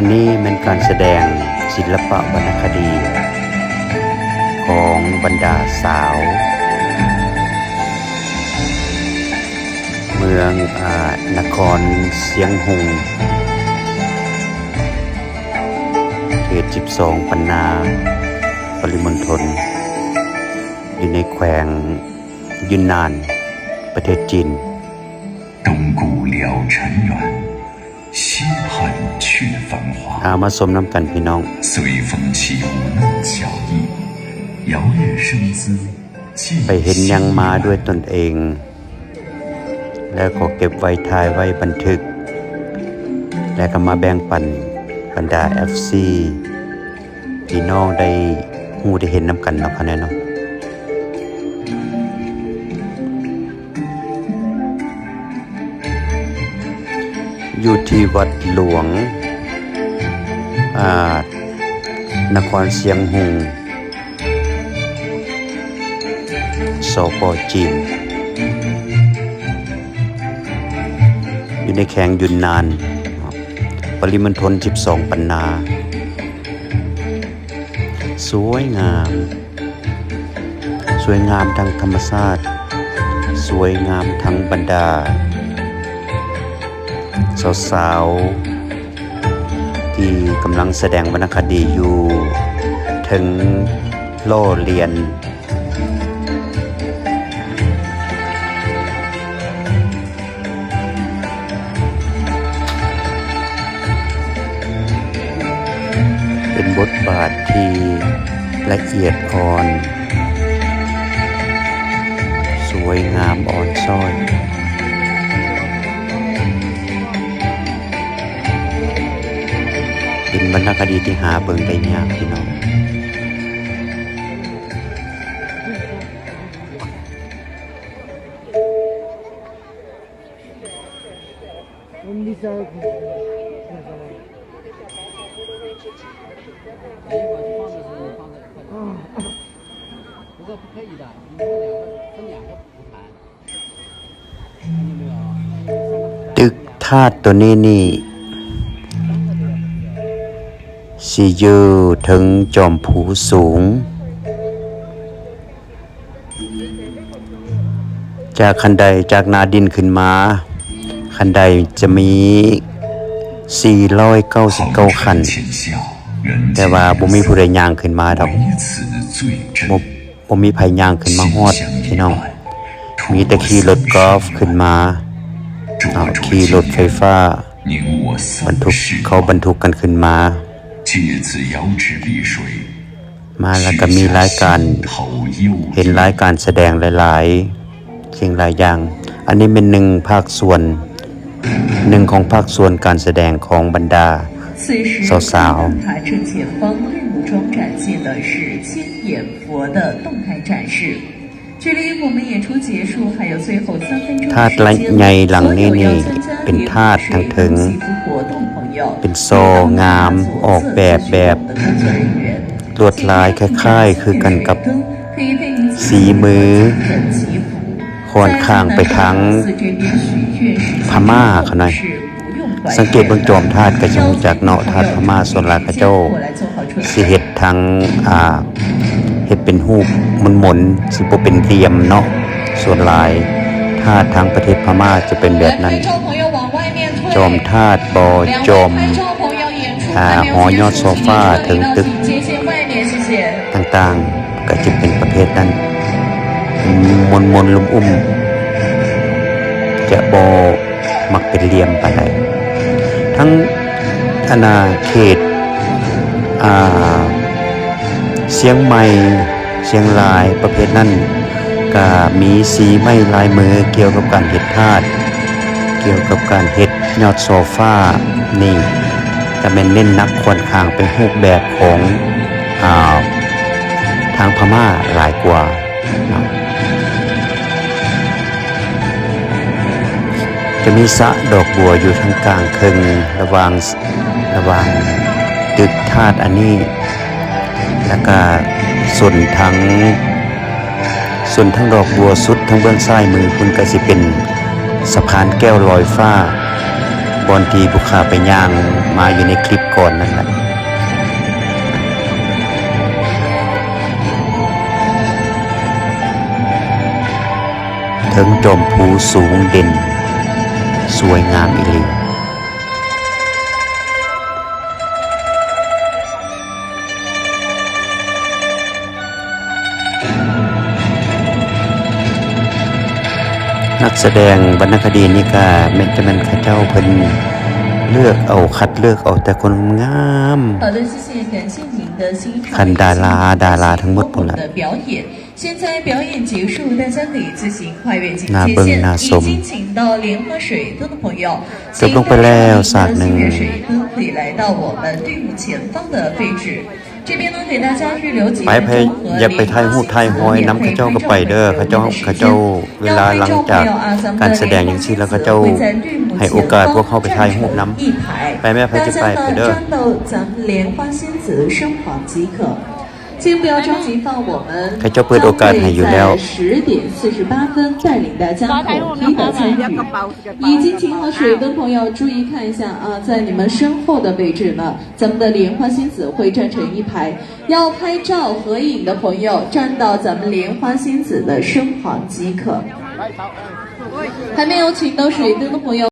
ອັນນີ້ແມ່ນການສະແດງສິລະປະວັນນະຄະດີຂອງບັນດາສາວເມືອງ ອາ ນະຄອນຊຽງຮຸງ ເຂດສິບສອງ ປັນນາ ປະລິມົນທົນ ຢູ່ໃນແຂວງ ຢູນນານ ປະເທດຈີນ. 东顾辽陈远，西汉阙繁华。 ເອົາມາຊົມນຳກັນພີ່ນ້ອງ. 随风起舞弄晓意，摇曳生姿， ໄປເຫັນຫຍັງມາດ້ວຍຕົນເອງ ແລ້ວກໍເກັບໄວ້ ຖ່າຍໄວ້ ບັນທຶກ ແລ້ວກໍມາແບ່ງປັນບັນດາເອັຟຊີ ພີ່ນ້ອງໄດ້ຮູ້ໄດ້ເຫັນນຳກັນເນາະ ຄະແນນເນາະ. ຢູ່ທີ່ວັດຫຼວງ ອາ ນະຄອນຊຽງຮຸງ ສປ ຈີນ ຢູ່ໃນແຂວງຢູນນານ ປະລິມົນທົນສິບສອງ ປັນນາ. ສວຍງາມ ສວຍງາມທັງທຳມະຊາດ ສວຍງາມທັງບັນດາສາວໆ ທີ່ກຳລັງສະແດງວັນນະຄະດີຢູ່ເທິງລໍ້ລຽນ. ເປັນບົດບາດທີ່ລະອຽດອ່ອນ ສວຍງາມອ່ອນຊ້ອຍ ເປັນວັນນະຄະດີທີ່ຫາເບິ່ງໄດ້ຍາກພີ່ນ້ອງ. ຕຶກທາດໂຕນີ້ນີ້ ຊິຢູ່ເທິງຈອມພູສູງ. ຈາກຂັ້ນໄດ ຈາກໜ້າດິນຂຶ້ນມາ ຂັ້ນໄດຈະມີສີ່ຮ້ອຍເກົ້າສິບເກົ້າຂັ້ນ ແຕ່ວ່າບໍ່ມີຜູ້ໃດຍ່າງຂຶ້ນມາດອກ ບໍ່ ບໍ່ມີໃຜຍ່າງຂຶ້ນມາຮອດພີ່ນ້ອງ ມີແຕ່ຂີ່ລົດກອຟຂຶ້ນມາ ເອົາ ຂີ່ລົດໄຟຟ້າບັນທຸກ ເຂົາບັນທຸກກັນຂຶ້ນມາ ມາແລ້ວກໍມີລາຍການ ເຫັນລາຍການສະແດງຫຼາຍໆ ສິ່ງຫຼາຍຢ່າງ. ອັນນີ້ແມ່ນໜຶ່ງພາກສ່ວນ ໜຶ່ງຂອງພາກສ່ວນການສະແດງຂອງບັນດາສາວໆ. ທາດໃຫຍ່ຫຼັງນີ້ນີ້ ເປັນທາດທາງເທິງ ເປັນສໍງາມ ອອກແບບ ແບບລວດລາຍຄ້າຍໆຄືກັນກັບສີມື ຂ້ອນຂ້າງໄປທາງພະມ້າເຂົາໜ້ອຍ. ສັງເກດເບິ່ງຈອມທາດກໍຊິຮູ້ຈັກເນາະ ທາດພະມ້າສ່ວນຫຼາຍເຂົາເຈົ້າຊິເຮັດທັງ ອ່າ ເຮັດເປັນຮູບມົນໆ ຊິບໍ່ເປັນຫຼ່ຽມເນາະ ສ່ວນຫຼາຍທາດທາງປະເທດພະມ້າຈະເປັນແບບນັ້ນ ຈອມທາດບໍ ຈອມ ອ່າ ຫໍຍອດໂຊຟາເທິງຕຶກຕ່າງໆ ກໍຈະເປັນປະເພດນັ້ນ ມົນໆ ລຸມອຸ້ມ ຈະບໍ່ ມັກເປັນຫຼ່ຽມປານໃດ. ທັງອານາເຂດ ອ່າ ຊຽງໃໝ່ ຊຽງລາຍ ປະເພດນັ້ນ ກະມີສີໄມ້ລາຍມືກ່ຽວກັບການເຮັດທາດ ກ່ຽວກັບການເຮັດຍອດໂຊຟານີ້ ກະແມ່ນເນັ້ນໜັກຂ້ອນຂ້າງເປັນຮູບແບບຂອງ ອ່າ ທາງພະມ້າຫຼາຍກວ່າ. ຈະມີສະດອກບົວຢູ່ທາງກາງເຄິ່ງ ລະຫວ່າງ ລະຫວ່າງຕຶກທາດອັນນີ້ ແລ້ວກະສົນທາງ ສ່ວນທາງດອກບົວສຸດທາງເບື້ອງຊ້າຍມືພຸ້ນ ກະຊິເປັນສະພານແກ້ວລອຍຟ້າ ບ່ອນທີ່ພວກຂ້າໄປຍ່າງມາຢູ່ໃນຄລິບກ່ອນນັ້ນແຫຼະ ເທິງຈອມພູສູງເດັ່ນ ສວຍງາມອີ່ຫຼີ. ນັກສະແດງວັນນະຄະດີນີ້ກະແມ່ນ ຈະແມ່ນເຂົາເຈົ້າເພິ່ນເລືອກເອົາ ຄັດເລືອກເອົາແຕ່ຄົນງາມໆ ຄັນດາລາ ດາລາທັງໝົດພຸ້ນລະ. ໜ້າເບິ່ງໜ້າຊົມ. ຈົບລົງໄປແລ້ວສາກໜຶ່ງ. ໄປ ໃຜຢາກໄປຖ່າຍຮູບຖ່າຍຮອຍນຳເຂົາເຈົ້າກໍໄປເດີ ເຂົາເຈົ້າ ເຂົາເຈົ້າ ເວລາຫຼັງຈາກການສະແດງຈັ່ງຊີ້ແລ້ວ ເຂົາເຈົ້າໃຫ້ໂອກາດພວກເຮົາໄປຖ່າຍຮູບນຳ. ໄປແມ່ ໃຜຈະໄປ ໄປເດີ. 请不要着急放我们， ໃຫ້ເຈົ້າເປີດໂອກາດໃຫ້ຢູ່ແລ້ວ. 将会在十点四十八分带领大家统一的参与。已经请好水灯朋友注意看一下啊，在你们身后的位置呢，咱们的莲花仙子会站成一排，要拍照合影的朋友站到咱们莲花仙子的身旁即可。还没有请到水灯的朋友，